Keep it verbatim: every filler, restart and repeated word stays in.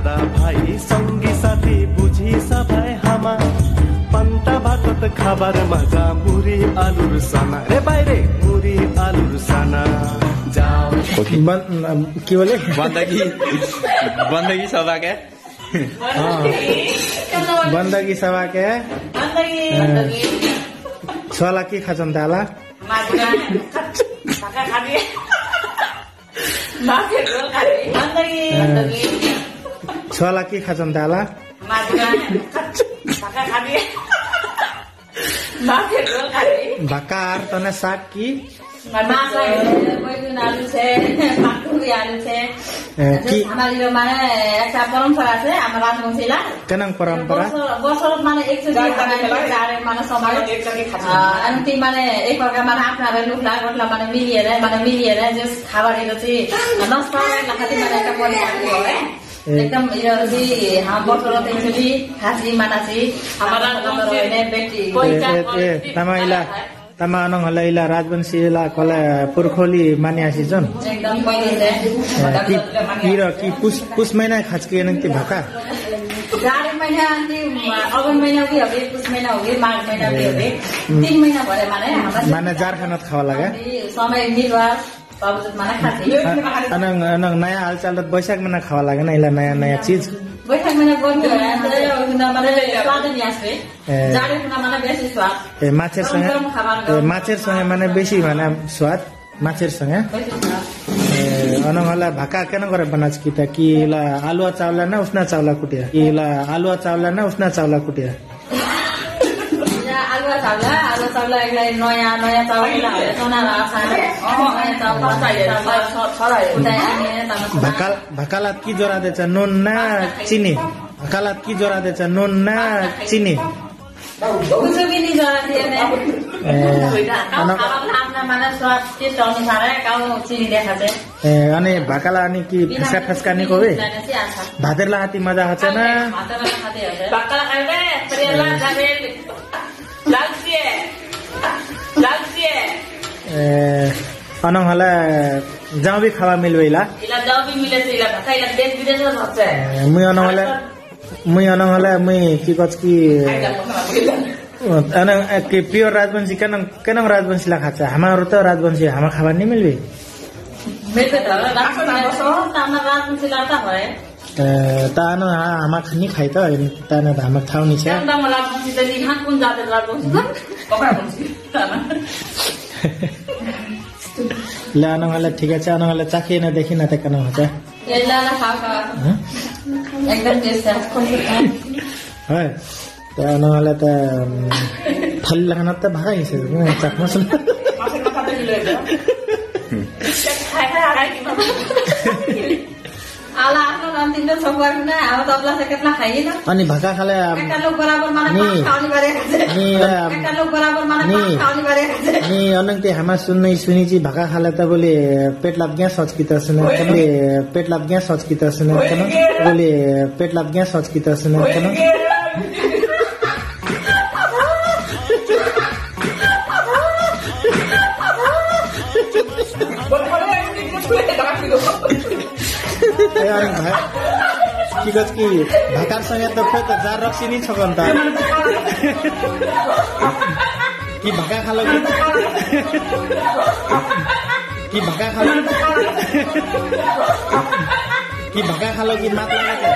भाइ संगी साथी बुझी सबै हामा, पन्ता भातत खाबार मजा मुरी आलुर साना। रे भाइ रे, मुरी आलुर साना। जाओ। बन-, अम, की बोले? बन्दगी, बन्दगी सभाके। हाँ। बन्दगी सभाके। बन्दगी, अँ, बन्दगी। छोवाला की खाछन् त आला? माछा। भाका खाने। माछा रोल खाने। बन्दगी, अँ। बन्दगी। छोवाला की खाछन् त आला? माछा। भाका खाने। माछा रोल खाने। भाका आर तने साग की? माछा, बैगुन आलु छे, पातकुरी आलु छे। ए, की? हाम्रा इरो माने एकटा परम्परा छे, हाम्रा राजवंशीला। केनङ परम्परा? बर्ष, बर्ष माने एकचोटि जाडे हाम्रा खेला। जाडे माने समय। एकचोटि खाने। अँ, अनि ती माने एक अर्का माने आफ्ना रे लुखला, गोठला माने मिलिएर, माने मिलिएर, जस खाबार इरो चाहिँ नष्ट नहुने खातिर माने एकटा परिपाटी हो, है। ए। एकदम इरो चाहिँ, हाँ, बर्ष एकचोटि खासी मानासी, हाम्रा राजवंशी। ए, ए, ए, तामाङ इला, तामाङ अनङ हला इला राजवंशीला कला पुर्खौली माने आसी जुन। एकदम पहिले से। ए, कि, कि र, कि पुस, पुस महिना खाछ कि एनङ ती भाका? जाडे महिना अनि अगन महिना उभी हबे, पुस महिना उभी, माघ महिना उभी हबे। ए। तीन महिना भरे माने हाम्रा माने जाड खाना खावा लागे? अनि समय मिलवा बाबु माने खासी। अ-, अनङ, अनङ नयाँ हालचाल त बैशाख महिना खावा लागे न, इला नयाँ, नयाँ चिज। बैशाख महिना गर्मी हो, अन्त उना माने स्वाद नि आसे। ए। जाडे हुना माने बेसी स्वाद। ए, माछेर सँगे, गरम गरम खाबार ए, गरम। माछेर सँगे माने बेसी माने स्वाद, माछेर सँगे। बेसी स्वाद। ए, अनङ हला भाका केनङ गरे बनाछ कि त, कि इला अलुवा चाउला न उसना चाउला कुटिया? कि इला अलुवा चाउला न उसना चाउला कुटिया? इला अलुवा चाउला, अलुवा चाउला एकलाई नयाँ, नयाँ चाउला, चना र आसा, नयाँ चाउला, कुटाइ आने, तामा भाका, भाकालात कि जोरा देछ, नुन न चिनी? भाकालात कि जोरा देछ, नुन न चिनी? कुछ भी नहीं जोरा दिए ने। ए, खाओ, अनङ खाओ, अपना, अपना माने स्वाद, taste अनुसार है, खाओ, चिनी देखाछे। ए, अनि भाकाला अनि कि बिना फस्का फस्का नि कोबे? जाने से आसा। भातेरला हाती मजा हछ न? अरे, भातेरला हाती हछ। भाकाला खाइबे, परियाला, ए। जाबे, लालचिए, लालचिए। ए, अनङ हला जाउँ भी खावा मिलबे इला। इला जाउँ भी मिले से, इला भाका, इला देश विदेश में सबसे। ए, मुइ अनङ हला मुइ अनङ हला, मुइ कि कछ कि, अनङ, ए, कि pure राजवंशी, केनङ, केनङ राजवंशीला खाछ? हाम्रा त राजवंशी, हाम्रा खाबा नि मिलबे। मिलबे त, राजवंशी, हाम्रा राजवंशीला त है। ए, त अनङ हा-, हाम्रा नि खाइ त, त अनङ हाम्रा ठाउँ नि छ। केनङ त हाम्रा राजवंशी त नि, हाम्रा कुन जात राजवंशी त? पक्का वंशी। ले अनङ हला, ठिक छ, अनङ हला चाखिएन देखिन त केनङ हछ। ए, ल, ल, खाऊ, खाऊ। हँ? एकदम taste छ। है। त अनङ हला त, उम्, थली लाखान त भाका हिँड्छ, चाख्नुस् न। आला आफ्नो नाम तिम्रो छौवार हुना, अब तबला से केतना खाइएन? अनि भाका खाले, उम्, एकटा लोक बराबर माने नि, पाँच खाउने गरेको छ। नि, उम्, एकटा लोक बराबर माने नि, पाँच खाउने गरेको छ। नि, अनङ ती हाम्रा सुन्नै सुनिछि भाका खाले त बोले पेट लाप ग्यास हछ कि त सुने, बोले पेट लाप ग्यास हछ कि त सुने, बोले पेट लाप ग्यास हछ कि त सुने। ए, अनि भा-, कि कछ कि भाकार सँगे त फेर त जार रक्सी नि छकन त। कि भाका खालो कि, कि भाका खालो, कि भाका खालो कि मात लागत।